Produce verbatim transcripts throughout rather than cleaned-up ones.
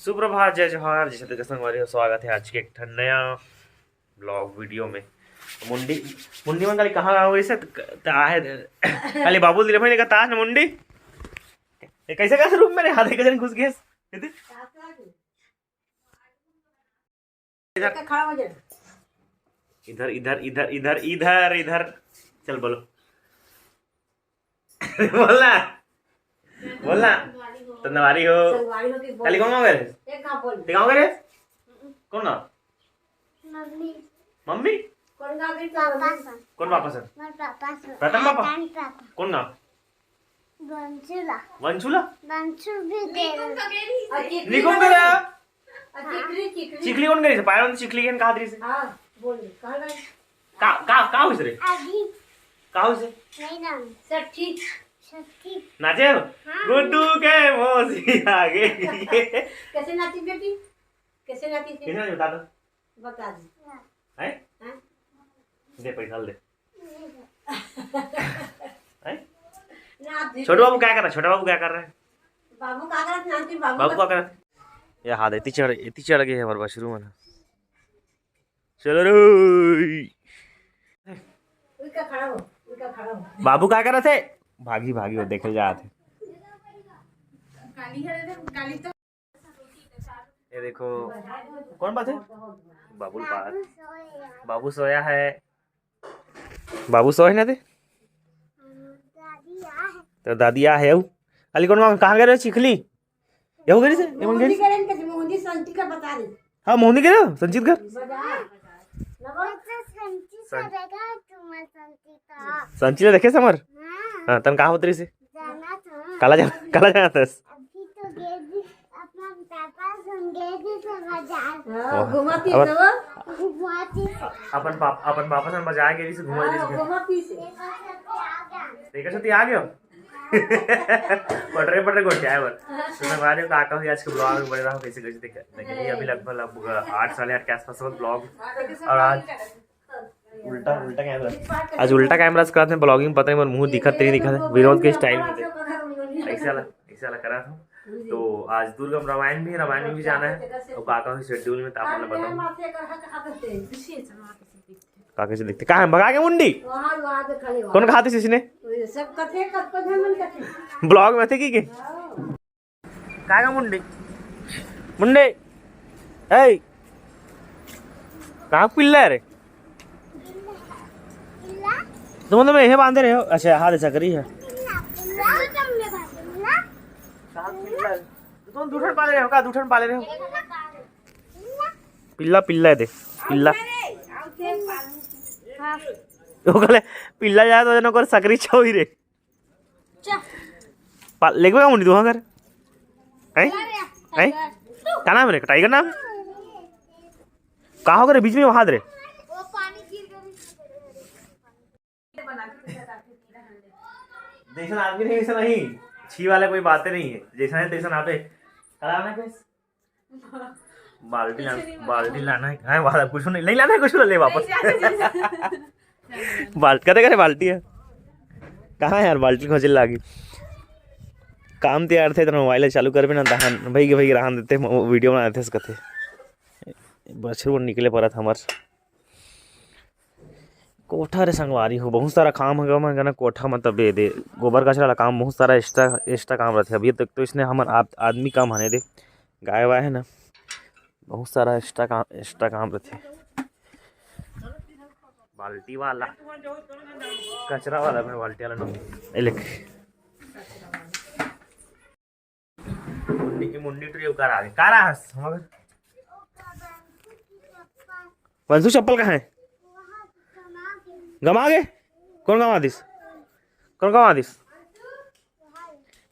सुप्रभात, जय जोहार, जय छत्तीसगढ़ संगवारी हो, स्वागत है आज के एक ठन नया ब्लॉग वीडियो में। मुंडी, मुंडी मन काली कहाँ हो गई से त, त आहे खाली बाबू दिले भाई ने कहा ताज न मुंडी। ये कैसे कैसे रूम में रे हाथ एक जन घुस गए। इधर। इधर, इधर, इधर, इधर, इधर, इधर। चल बोलो। बोलना, बोलना। संगवारी हो। संगवारी हो कि बोल। काली कौन गाँव गए? एक गाँव बोल। ते गाँव गए? कौन गाँव? मम्मी। मम्मी? कौन गाँव गई? पापा सन। कौन पापा सन? मोर पापा सन। प्रथम पापा? प्रथम पापा। कौन गाँव? वंशुला। वंशुला? वंशु भी दे। निकुम का गया? आ, चिकली निकुम का गया? आ, चिकली, चिकली। चिकली कौन गई? पायल चिकली कौन कहा दे से? हाँ, बोल, कहाँ गई? का, का, का हुई से रे? अभी। का हुई से? नहीं नाम। सब ठीक। सब ठीक। नाचे हो? हाँ। गुड्डू के मौसी आ गई। कैसे नाची बेटी? कैसे नाची थे? कैसे नाची बता दो। बता दे। हैं? हाँ? दे पैसा ले। हैं? ना दे। छोटू बाबू क्या कर रहा है? छोटा बाबू क्या कर रहा है? बाबू का करत नाची बाबू बाबू का का करत? ये हाथ इतनी चढ़, इतनी चढ़ गई है हमारे पास शुरू में। चलो रे। उनका खड़ा हो, उनका खड़ा हो। बाबू का करत है? भागी, भागी, वो देखे जात है। काली है रे, काली तो। ये देखो, कौन बात है? बाबू बात। बाबू सोया है। बाबू सोए ना दे। तो दादी आ है। अली कौन मामा, कहाँ गए रहे? चिखली? यहू गए से? ये मन गए? मोहनी करें के मोहनी संती का बता दे। हाँ, मोहनी गए रहे? संजीत घर? बजा। संजीत संजीत का। संजीत का। संजीत देखे समर? हाँ। हाँ, तन कहाँ उतरी से? जाना था। काला जाना, काला जाना था। अभी तो गए भी अपना पापा संगे भी तो बाजार। हाँ, वाह। घुमाती अब ना वो? घुमाती। अपन पाप, अपन पापा सन बाजार गए से घुमा हाँ, दे। घुमाती से। देखा सती आ गयो। पटरे पटरे गोटे आए बर। तो संगवारी हो, का का हुई आज के ब्लॉग में बने रहो, कैसे कैसे देख, देखिए अभी लगभग, लगभग आठ, साढ़े आठ के आसपास होगा ब्लॉग। और आज उल्टा, उल्टा कैमरा। आज उल्टा कैमरा से करत हैं ब्लॉगिंग, पता नहीं मोर मुंह दिखत नहीं दिखत है, विनोद के स्टाइल में दे। ऐसे वाला, ऐसे वाला करा था। तो आज दुर्गा रामायण भी, रामायण में भी जाना है। तो का का हुई शेड्यूल में, तो आप लोग बताओ। का कैसे दिखते? कहाँ है? भगा के मुंडी? वहाँ, वहाँ पे खड़े हो। कौन कहा था इसने? सब कथे, कत को झमन कथे। ब्लॉग में थे की के? हाँ। काय का मुंडी? मुंडी। ए। कहाँ पिल्ला है रे? तुम तो मैं यही बांधे रहे हो। अच्छा, हाथ ऐसा करी है। कहाँ पिल्ला है? तुम दू ठन पाले रहे हो का? दू ठन पाले रहे हो? पिल्ला, पिल्ला है दे। पिल्ला। हाँ। वो कहले, पिल्ला जाए तो जनों को सकरी छो ही रे। चल। पा-, लेके गया मुंडी तू वहाँ कर। हैं? चला रे, हैं? टाइगर। का नाम है रे? टाइगर नाम? कहाँ हो गए रे? बीच में वहाँ दे रे। वो पानी गिर गया। जैसन आदमी नहीं, वैसन नहीं। छी वाला कोई बातें नहीं है। जैसन है, तैसन आपे। कला में कुछ? बाल्टी लाना, बाल्टी लाना है। हाँ, वाला कुछ नहीं, नहीं लाना है, कुछ ले वापस। बाल्टी, कते करे बाल्टी है? कहाँ है यार, बाल्टी खोजे लागी। काम तैयार थे, तो मोबाइल चालू करबे ना, दहन, भाई के, भाई के रहन देते, वीडियो बना देते, कथे। बछरू निकले परत हमर। कोठा रे संगवारी हो, बहुत सारा काम है, मैं कहना कोठा मतलब ये दे, गोबर कचरा वाला काम, बहुत सारा एक्स्ट्रा, एक्स्ट्रा काम रहते। अभी तक तो इसने हमर आद-, आदमी काम हने दे, गाय वाय है ना, बहुत सारा एक्स्ट्रा काम, एक्स्ट्रा काम रहते। बाल्टी वाला, कचरा वाला में बाल्टी वाला नो, ये लिख। मुंडी की मुंडी ट्री उकार आगे। का रहा हस? हमर वंशु चप्पल कहाँ है? गमा गे? कौन गमा दिस? कौन गमा दिस?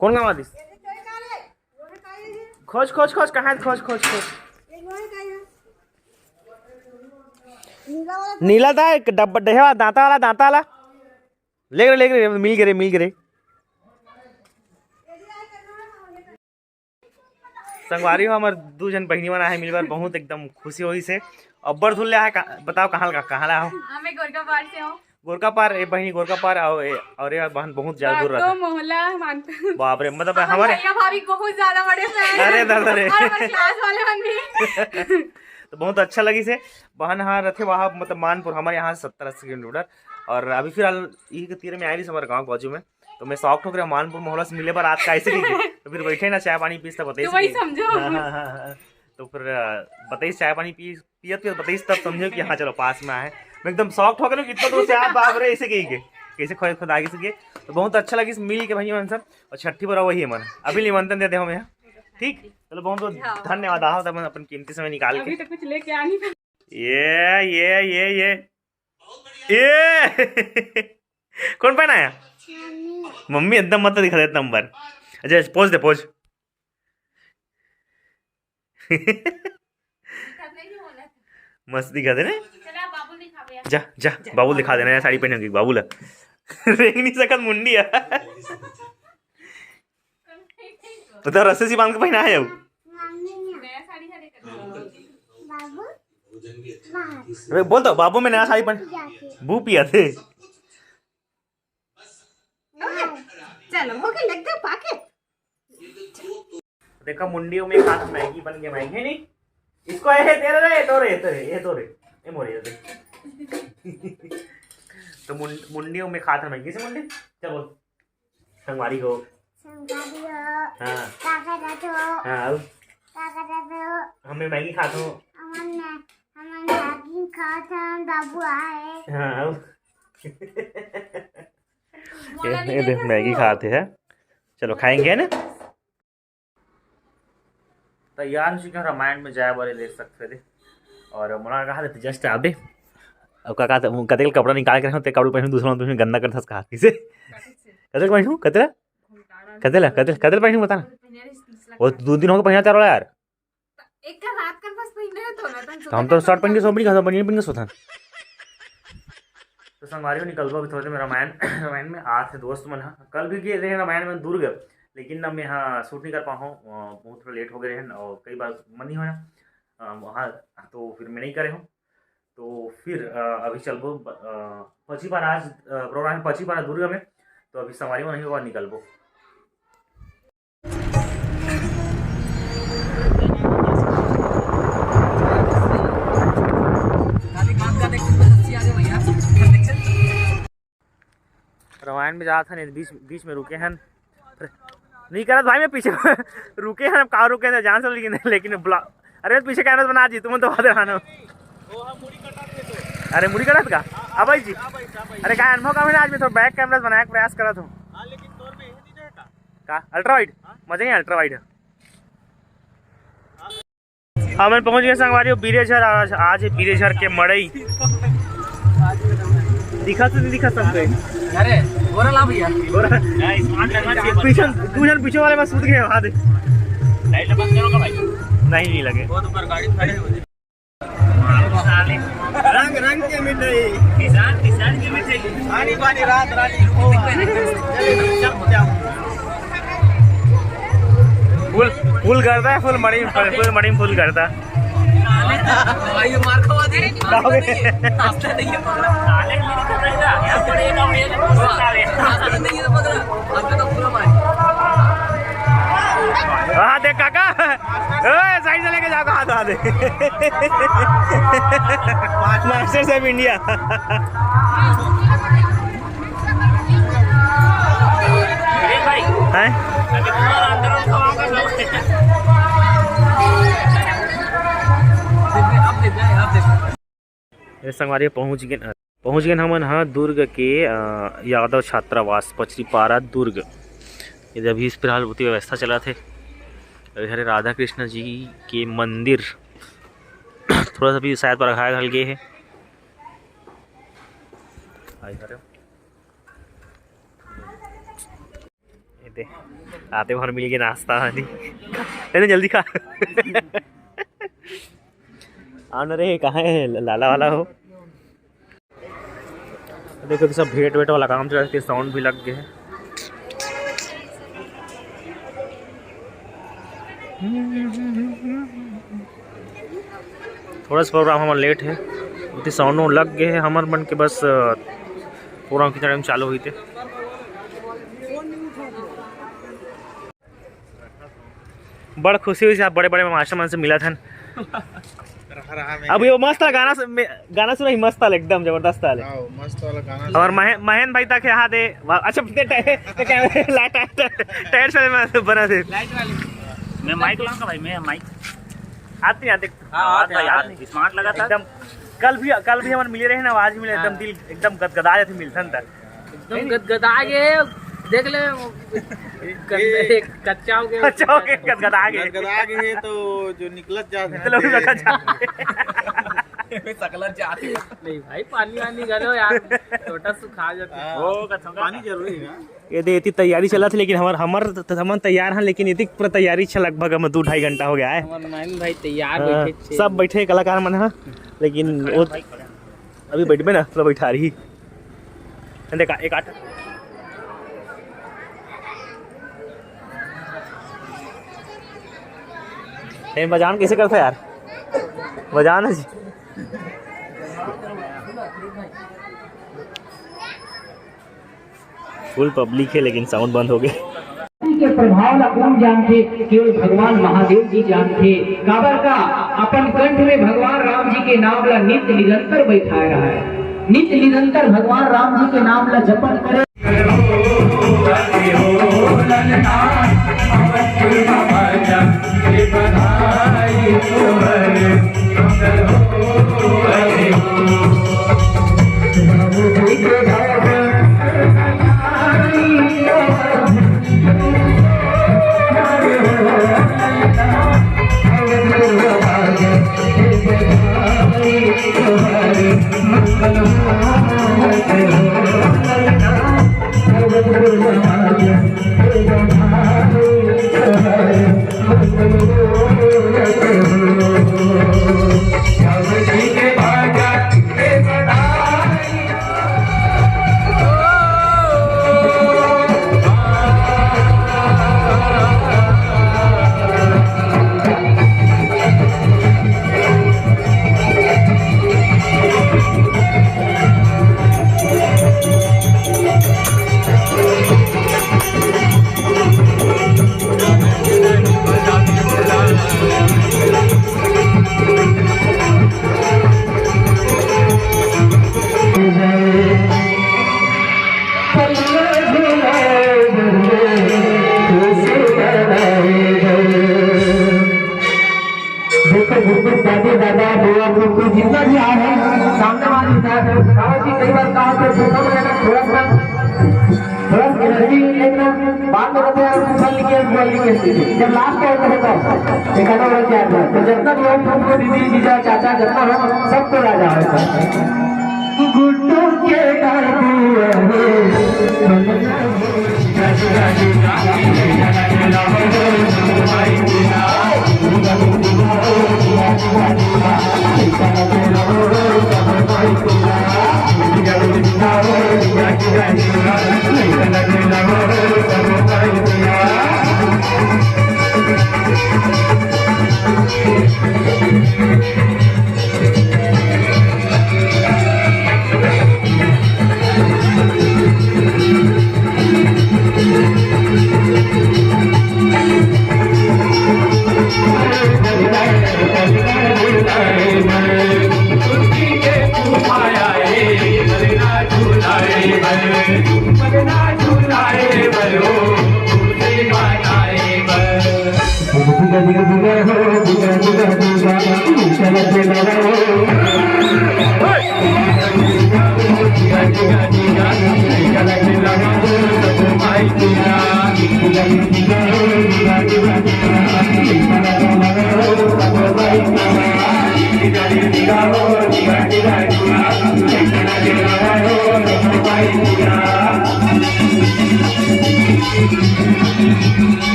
कौन गमा दिस? खोज, खोज, खोज, कहाँ है? खोज, खोज, खोज। नीला था, एक डब्बा, डेहवा, दांता वाला, दांता वाला। ले रे, ले रे, मिल गए रे, मिल गए रे। संगवारी हो, हमर दू झन बहिनी मन आहे मिलबर, बहुत एकदम खुशी होइस हे। अब्बड़ धुन ले आहे का, बताओ कहाँ ला, कहाँ ला हो? हमें गोरखा पार से हो। गोरका पार, ए बहिनी गोरका पार, अउ ए, अउ ए बहन बहुत ज्यादा दूर रहता। मोहला मानता। बाप रे, मतलब हमारे भैया भाभी बहुत ज्यादा बड़े फैन। अरे दादा रे। और हमारे क्लास वाले मन भी। तो बहुत अच्छा लगी से। बहन हाँ रथे वहाँ, मतलब मानपुर हमारे यहाँ सत्तर अस्सी किलोमीटर। और अभी फिलहाल यही के तीर में आए रही हमारे गाँव के बाजू में। तो मैं शौक ठोक रहे मानपुर मोहला से मिले बर आज कैसे की। तो फिर बैठे ना, चाय पानी पीस, तब बताइए तो वही कि समझो। हाँ, हाँ, हाँ, हाँ। तो फिर, अ, बताइए, चाय पानी पी, पियत पियत बताइए, तब समझो कि हाँ चलो पास में आए। मैं एकदम शौक ठोक रहे हूँ कि इतना दूर से आप बाप रे ऐसे कही के, कैसे खोए खुद आगे से किए। तो बहुत अच्छा लगी मिल के भैया मन सब। और छठी बार वही है मन, अभी निमंत्रण देते हम यहाँ। ठीक, चलो बहुत बहुत हाँ। धन्यवाद आप अपन कीमती समय निकाल के। अभी तो कुछ लेके आ नहीं पाए। ये ये ये ये ये कौन पहनाया? मम्मी। मम्मी एकदम मत दिखा दे नंबर। अच्छा पोज दे पोज। मस्त दिखा दे रे। चला बाबू दिखावे यार। जा जा बाबू दिखा देना यार, साड़ी पहने होगी बाबू ला। रेंग नहीं सकत मुंडी है। तो रस्सी सी बांध के पहना है वो। नया साड़ी है, देखो। बाबू। अरे बोल तो बाबू, मैं नया साड़ी पहन। बू पिया थे। चलो हो गया, लग गया पाके। देखो मुंडियों में खात मैगी बन गया, मैगी है नहीं। इसको ये तेरे रे, ये तो रे, ये तो रे, ये तो रे, ये मोरे, ये तो रे। तो मुंड-, मुंडियों में खात है मैगी से मुंडी। क्या बोल? संगवारी हो। संगवारी हो। हाँ। का करत हो? हाँ, अउ? का करत हो? हमें मैगी खात हो। हमन, हमन मैगी खात हन, बाबू आए। हाँ, अउ? ये, ये देख, मैगी खाते हैं। चलो, खाएंगे, है ना? तैयार हो चुके हैं रामायण में जाए वाले, देख सकते थे। और मोला कहा थे, जस्ट आप दे। अब का, का, कते कपड़ा निकाल के रखो, ते कपड़ा पहनू, दूसरा पहनू, गंदा करथस कहा, किसे? कते पहनू, कते? कते ला, कते, कते पहनू, बता ना। वो दो दिन हो गए पहना, चार वाला यार। एक का रात कर बस पहने तो ना, तो हम तो शर्ट पहन के सो भी नहीं खाता, बनियान पहन के सोता। तो संगवारी हो, निकलबो अभी थोड़े देर में रामायण, रामायण में आथे दोस्त मन ह। कल भी गए रहे रामायण में दुर्ग, लेकिन अब मैं यहाँ शूट नहीं कर पाऊँ, अ, बहुत थोड़ा लेट हो गए रहे और कई बार मन नहीं होया, अ, वहाँ तो फिर मैं नहीं करे हूँ। तो फिर, अ, अभी चलबो, अ, पचीपारा आज, अ, प्रोग्राम है पचीपारा दुर्ग में, तो अभी संगवारी मन नहीं होगा, निकलबो। रामायण में जात हन, बीच, बीच में रुके हन। नहीं करत भाई, मैं पीछे रुके हन, अब का रुके थे जान से, लेकिन, लेकिन ब्लॉ-, अरे पीछे कैमरा बना जी, तुम तो बात रहना। अरे मुड़ी कटत का? अब भाई जी, अरे का अनुभव कम है ना, आज मैं थोड़ा बैक कैमरा बनाए के प्रयास करत हूँ। का अल्ट्रा वाइड? मजा नहीं अल्ट्रा वाइड है। हमन पहुंच गए संगवारी हो बीरेझर, आज, आज है बीरेझर के मड़ई। दिखा तो नहीं दिखा सबके। अरे, गोरा ला भैया। गोरा। पीछे, तू जन पीछे वाले में सूत गए, वहां दे। लाइट बंद करो का भाई? नहीं, नहीं लगे। बहुत ऊपर गाड़ी खड़े हो। रंग, रंग के मिठाई। किसान, किसान की मिठाई। आनी बानी रात रानी। फुल, फुल करता है, फुल मड़ी, फुल मड़ी फुल करता। भाई, ये मार खवा दे। नाश्ता नहीं है, नाश्ता नहीं है, पकड़ा। नाश्ता नहीं है, पकड़ा। हमको तो पूरा मार। हाँ, देख काका। ए, साइड से लेके जाओ, हाथ, हाथ। Master chef India. हैं? ये संगवारी पहुँच गए, पहुँच गए हमन ह दुर्ग के, अ, यादव छात्रावास पचरीपारा दुर्ग। ये अभी इस फिलहाल बहुत ही व्यवस्था चलत हे। अभी हरे राधा कृष्ण जी के मंदिर थोड़ा सा भी शायद परघाय घल गए हे। आई हरे। ये दे, आते भर मिल के नाश्ता वाली। अरे जल्दी खा। आन रे, कहाँ है लाला वाला हो? देखो तो सब भेंट वेंट वाला काम चल रहा है, साउंड भी लग गए हैं। थोड़ा सा प्रोग्राम हमर लेट है, उतनी साउंड लग गए है हमर मन के बस, अ, प्रोग्राम कितना टाइम चालू होइस ते। बड़ खुशी होइस, आप बड़े बड़े मास्टर मन से मिलत हन। अब ये मस्त गाना सु-, मे-, गाना सुना ही, मस्त आल, एकदम जबरदस्त आल। हाँ, मस्त वाला गाना। और महे-, महेंद्र भाई तक यहाँ दे, वाह, अच्छा, ते टायर, ते क्या, ला टायर, टायर, टायर चले में बना दे। लाइट वाले। मैं माइक लाऊंगा भाई, मैं माइक। आते हैं, आते हैं। हाँ, आवाज आते हैं, भाई, आते यार, हैं। स्मार्ट लगा था। एकदम, कल भी, कल भी हमन मिले रहे ना, आज भी मिले, एकदम हाँ। दिल एकदम गदगदा जाथे मिलथन त। एकदम गदगदा गे, देख ले, वो गंदा, ये कच्चा हो गया। कच्चा हो गया, गदगदा गे। गदगदा गे तो जो निकलत जात है। चलो, गदगदा जात है। सकलत जात है। नहीं भाई, पानी वानी घलो यार, लोटा सुखा जाता है। हाँ। वो कथों का पानी जरूरी है ना। ये दे, इतनी तैयारी चलत हे, लेकिन हमर, हमर, हमन तैयार हन, लेकिन इतनी पूरा तैयारी छ लगभग हम दू ढाई घंटा हो गया है। हमर नाइन भाई तैयार हाँ, बैठे छे। सब बैठे कलाकार मन ह, लेकिन वो अभी बैठबे ना, थोड़ा बैठा रही। देखा, एक आठ। ए, बजान कैसे करता यार? बजान है जी। फुल पब्लिक है, लेकिन साउंड बंद हो गया। के प्रभाव ला कोन जानथे? केवल भगवान महादेव जी जानथे। काबर का अपन कंठ में भगवान राम जी के नाम ला नित्य निरंतर बैठाए रहा है। नित्य निरंतर भगवान राम जी के नाम ला जपन करे। देखो, गुड्डू, दादी, दादा, बुआ, कुकू, जितना भी आ रहे हैं, सामने वाले उठा दो। कहा कि कई बार कहा तो फोटो में ना थोड़ा सा, थोड़ा सा एनर्जी लेना, बात तो बताया, कुछ लिखे, बुआ लिखे। जब लास्ट टाइम रहेगा, एक आधा और क्या था, तो जब तक लोग फोटो दीदी, जीजा, चाचा, जितना हो, सबको आ जाओ। गुड्डू के दादू अरे।